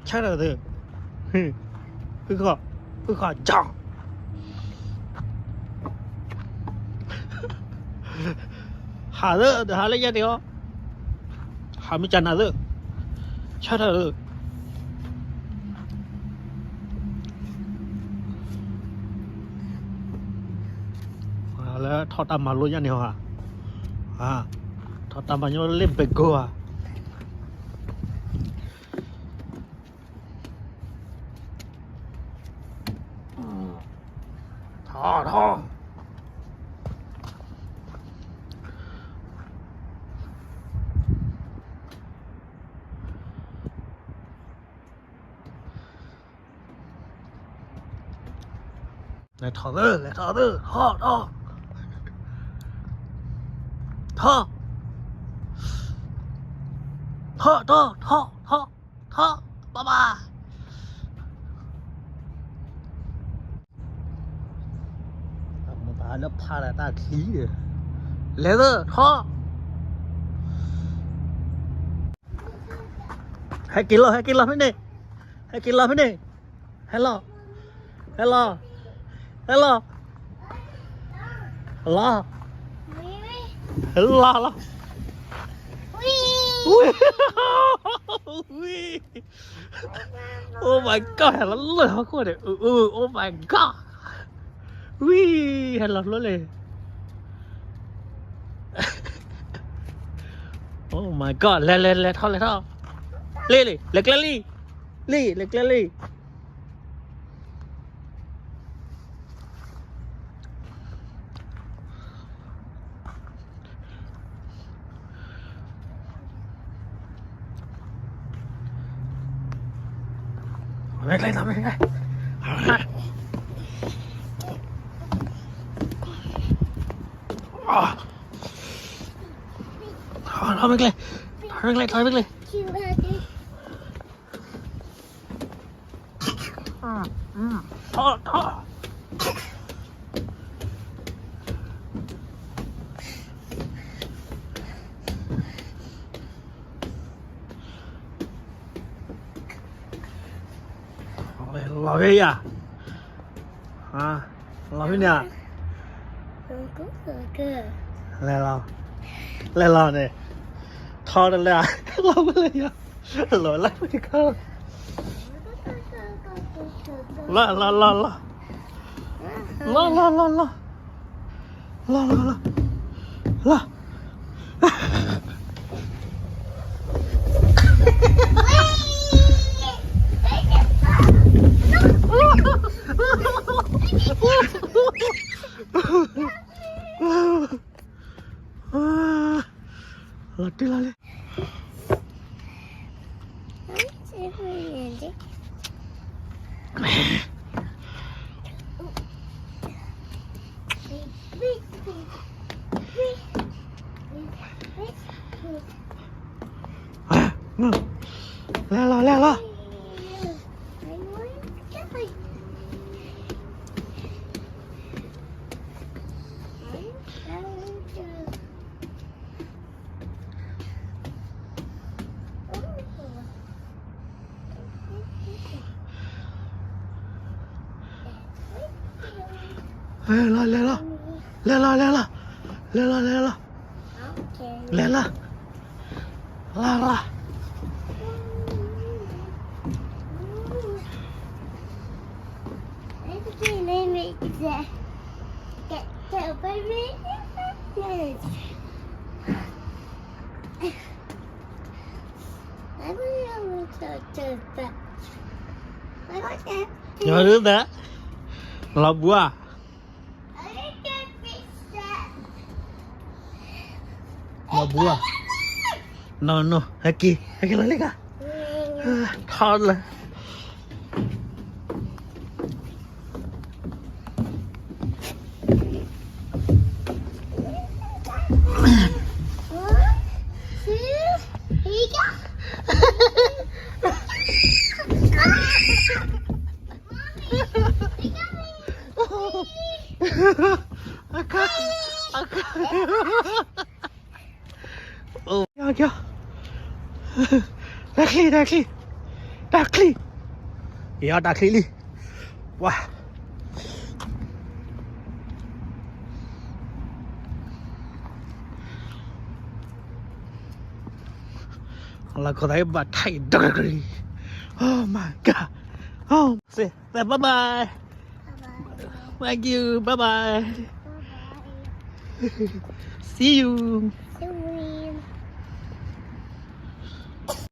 ဆၣ်ထီၣ်သု, ဖုခီၣ်, ဖုခီၣ်ကၠီ, ဟးသု တဟးလၢယဲၢ်တ့ၢ်အီၤ, ဟးမ့ၢ်ကနၤသု, ဆၣ်ထီၣ်သု လၢထီၣ်တၢ်မၤလိညါန့ၣ်ဟီဧါ, ထီၣ်တၢ်မၤလိလၢဘဲၣ်ကိၢ်ဧါ. ထီၣ်ထီၣ်, လဲၤထီၣ်သု လဲၤထီၣ်သု ထီၣ်ထီၣ်, ထီၣ်, ထီၣ်ထီၣ်ထီၣ်ထီၣ်ထီၣ်, ဘၣ်ဘၣ်. တၢ်မိၢ်ပှၢ်လၢဖးဒီးတၢ်ချံ, လဲၤသု ထီၣ်, ဟဲက့ၤလီၤ ဟဲက့ၤလီၤဖဲန့ၣ်, ဟဲက့ၤလီၤဖဲန့ၣ်, ဟဲလီၤ, ဟဲလီၤ, ဟဲလီၤ, လီၤ, ဟဲလီၤလီၤ, ဝံ, ဝံ, ဝံ. Oh my god, ဟဲလီၤလၢဟီၣ်ခိၣ်န့ၣ်, အူအူ, oh my god, ဝံ, ဟဲလီၤဖျိလံ. Oh my god, လဲၤလဲၤလဲၤထီၣ်လဲၤထီၣ်, လံလံ လဲၤကျဲလံ, လံ လဲၤကျဲလံ. မ့ၢ်ကျဲ မ့ၢ်ကျဲ, ထီၣ်မ့ၢ်ကျဲ, ထီၣ်မ့ၢ်ကျဲ, ထီၣ်မ့ၢ်ကျဲ. ထီၣ်ထီၣ်, လီၤဖဲယၤ, လီၤဖဲန့ၣ်ဧါ. လဲၤလီၤ, လဲၤလီၤန့ၣ်, ထီၣ်တလဲၤ, လီၤဖဲလဲၣ်ယၤ, လီၤလၢဖဲခါ, လီၤလီၤလီၤလီၤ, လီၤလီၤလီၤလီၤ, လီၤလီၤလီၤ, လီၤ. လဲၤလီၤ လဲၤလီၤ, လဲၤလီၤ လဲၤလီၤ, လဲၤလီၤ လဲၤလီၤ, လဲၤလီၤ လဲၤလီၤ, လဲၤလီၤ, လီၤလီၤ. Lò bua. Lò bua. No, no, hãy kì, hãy kì lò lì kà. Thon lì. Ơ, kìa, kìa. Đang khỉ, đang khỉ. တၢ်ချံ, ယတၢ်ချံလံ, ပှၤ လီၤခီသးဘၣ်ထံးဒီကရံ, Oh my God, oh, say bye bye, thank you, bye bye, see you.